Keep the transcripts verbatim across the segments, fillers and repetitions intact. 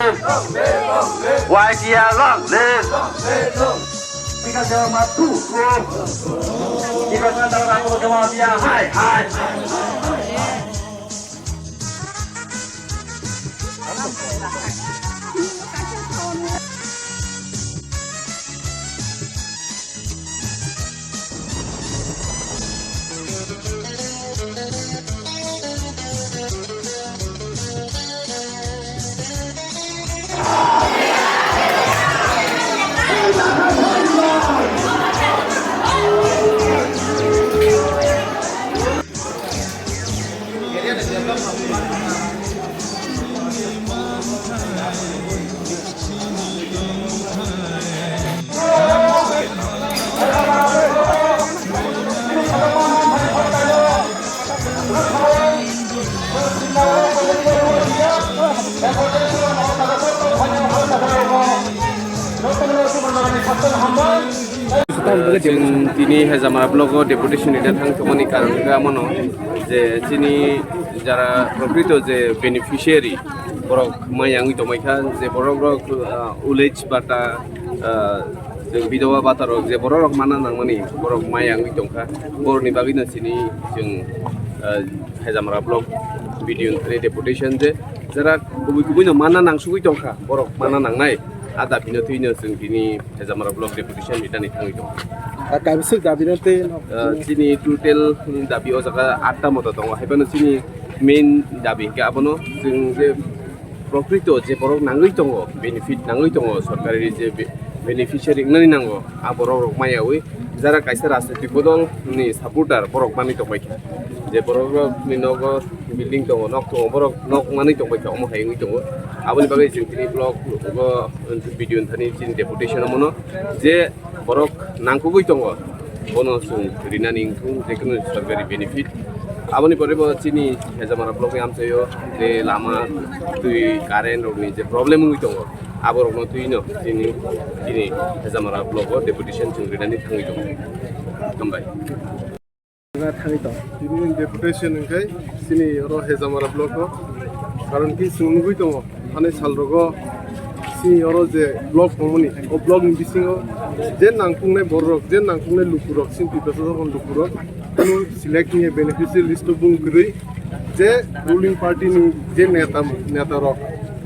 Y T F long live. Speaker Dewar Matu. Speaker Dewar Matu. Hai, hai. Chwng tini Hejamara block o deputation rina thang tongmani karon wngkha omono je chini jara prokrito je beneficiary borok maya wngwi tongmai kha, je borok rok, ah, village bata, ah, je bidoba bata rok je borok rok mana nangmani borok maya wngwi tongkha, borokni bagwino chini chwng, ah, Hejamara block B D O ni deputation je jara kubui kubui no mana nangsugwi tongkha, borok mana nangnai, a dabi no twi no chwng tini Hejamara block deputation rina thangwi tongo. Ah, kaisa dabi no tei no? Ah, chini total dabi o jaga atta moto tongo, haiphano chini main dabi hwnkhe abono chwng je prokrito je borok nangwi tongo, benefit nangwi tongo, sorkari je be-, beneficiary wngnani nango, a borok rok maya wi jara kaisa rajnitik bodol ni supporter borok manwi tongbai kha, je borok rok ni nogo building tongo, nok tongo, borok nok manwi tongbai kha, omo hai wngwi tongo. Aboni bagwi chwng tini block o B D O ni thani chini deputation omono je borok nangkukgwi tongo, bono chwng rinani wngthung, je kunu sorkari benefit. Aboni pore bo chini Hejamara block ni amchaio je lama, twi, current rokni je problem wngwi tongo, aborokno twino chini, chini Hejamara block o deputation chwng rinani thangwi tongo. Hambai. Thangwi tong. Tini deputation hwnkhe chini oro Hejamara block o. Karon ki chwng nugwi tongo, thani sal rogo chini oro je block tongmani, o block ni bisingo je nangkuknai borok, je nangkuknai lukurok, chini Tiprasa Jabon lukurok, kunu select ni beneficiary list o bung kwrwi, je ruling party ni je neta, neta rok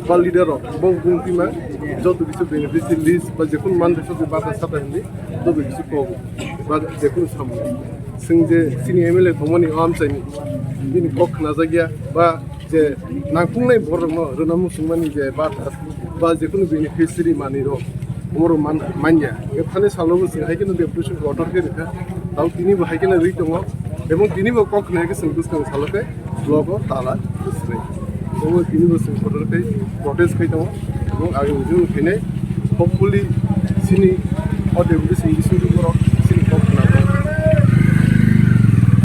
ba leader rok, bo bung twima joto kisa beneficiary list ba jekunu manthai sokni bata sata hindi joto kisa kogo ba jekunu samung. Chwng je chini M L A tongmani o amchaini bini kok khnajakya ba je nangkuknai borokno rwna muchungmani je bata ba jekunu beneficiary manwi rok omoro man-, manya. Hwnkhe thani salo bo chwng hai kheno deputation order khe rwkha. Tamo tini bo hai kheno rwi tongo. Ebong tini bo kok khna khe chwng bwskang salo khe block o tala bwswk. Omo tini bo chwng order khe protest khai tongo. Ebong agini june khainai hopefully chini o deputation bising borok